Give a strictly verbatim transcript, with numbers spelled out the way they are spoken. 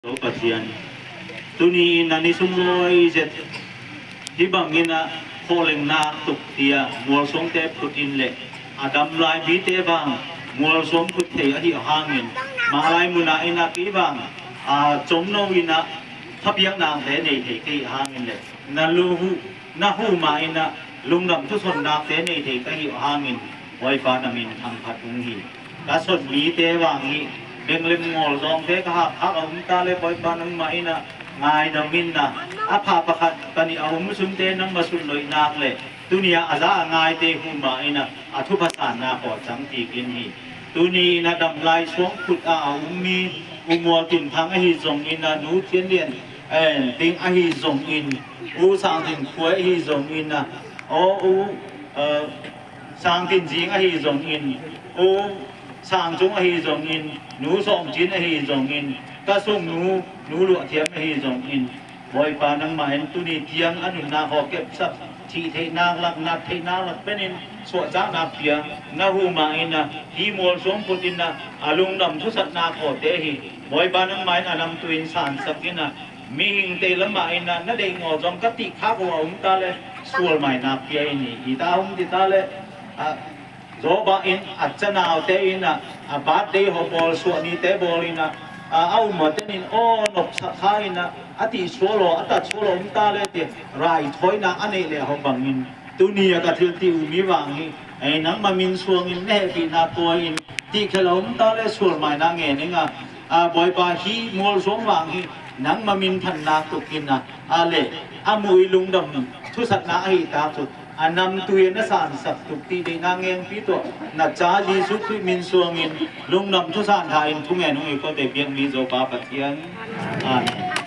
Zo Pathian, tuni in a ni sung lawi zet hih bangin a khawleng nak tuk tia mualsuangte phut in le a dam lai mite vang mualsuang phut thei ahi hangin, mah lai munah in a kei vang a comno in a thapiaknakte nei thei kei hangin le na lu na hu mah in a lungdam thusonnakte nei thei ka hih hangin Bawipa na min thangphat ung hi. Ka sot mite vang hi benglem ngawl zawngte ka hak hak a um ta le Bawipa nangmah in a ngaidam in a a pha pakhat ka nih a um sunte nangmah sunloihnak le tuni a a za a ngaite hu mah in a a thupha sanna khaw cang kik in hi. Tuni in a dam lai suang phut a a um mi U Mual Tin Thang ahi zongin a Nu Thian Lian, eh, Ding ahi zongin U Sang Tin Khuai ahi zongin a aw U, eh, Sang Tin Zing ahi zongin U Sang Cung ahi zongin Nu Sawm Cin ahi zongin ka sung Nu, Nu Luah Thiam ahi zongin Bawipa nangmah in tuni tiang a nunnak haw kepsak, thih theihnak lak, nat theihnak lak penin suahzaknak pia na hu mah in a hih mualsuang phut in a a lungdam thusatnak hawte hi Bawipa nangmah in a namtui in sansak in a mihing tei lamah in a na deih ngaw zong ka tih khak uh a um ta le sualmainak pia in hi. I ta hong ti ta le a Zawbah in a canaute in a a birthday haw bawl suah nite bawl in a a a um a tenin aw nopsak kha in a a tih sual aw a tat sual aw um ta le ti raithawinak a neih leh haw bangin tuni a ka thil ti uh mi vang hi. Ei nangmah min suangin na hehpihna tua in tihkhelh a um ta le sualmainak ngen ing a a Bawipa hih mualsuang vang hi nangmah min phannak tuk in a a le a muh i lungdam thusatnak ahi tak cu a namtui a na sansak tuk ti deihna ngengpi tuah na ca Jesuh Khrih min suangin lungdam thusan tha in thungen hong i kote biakmi Zopa Pathian. Amen.